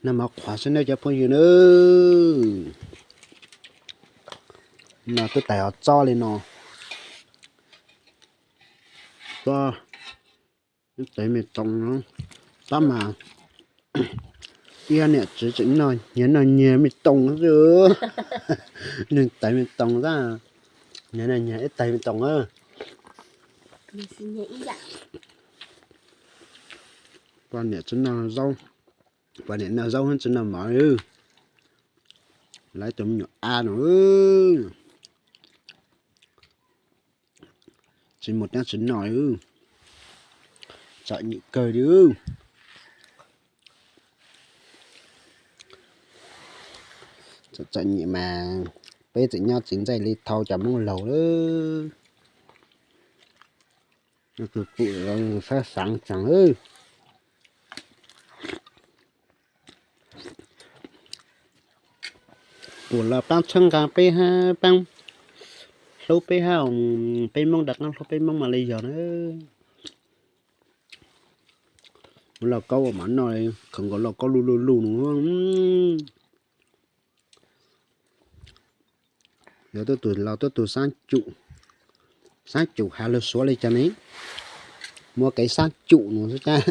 Noj mov qhuav xwb nawb cov phooj ywg nawb. No twb tais hov txob li no. Txob, txiv me toom no, tab mas ib niam txiv tseem noj nyias noj nyias me toom xwb. Neeg txiv me toom xwb, nyias noj nyias ib txiv me toom. Poj niam tsis noj zaub, poj niam noj zaub tsis noj mov. Lawv tus me nyuam a no tsis muaj dab tsi noj li. Txom nyem kawg li. Txom nyem mas peb tseem nyob txiv ntxawm li thau cov Hmoob laus lawm. Tus pum sab xaav tsees. Pum los paab txhawb nqa peb hab paab hlub peb hab, peb Moob rov qaab hlub peb Moob mas li yog na. Muab lauj kaub ua mov noj, khaws nkaus lauj kaub luj luj luj no. Yog tuab tug laus tuab tug xaab cum, xaab cum has lug Suav li cas ne, muaj kev xaab cum no xwb cab.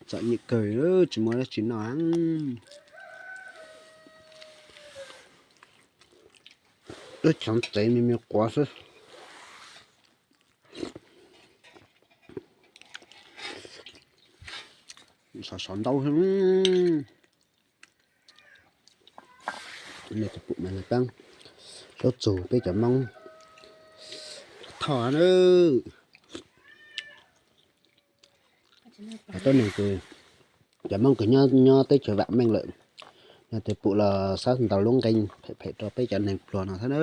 Txom nyem kawg, tsis muaj dab tsi noj. Lub choov tsev me me quav xwb. Sov sov ntaub xwb. Tus pum mas nws paab sub txug peb cov Moob Thoj na. Tuab neeg kws, cov Moob kws nyob teb chaws vaam meej lawm, yog tus pum los sab ntaus lub nqe phem phem rau peb cov neeg pluag no xwb na.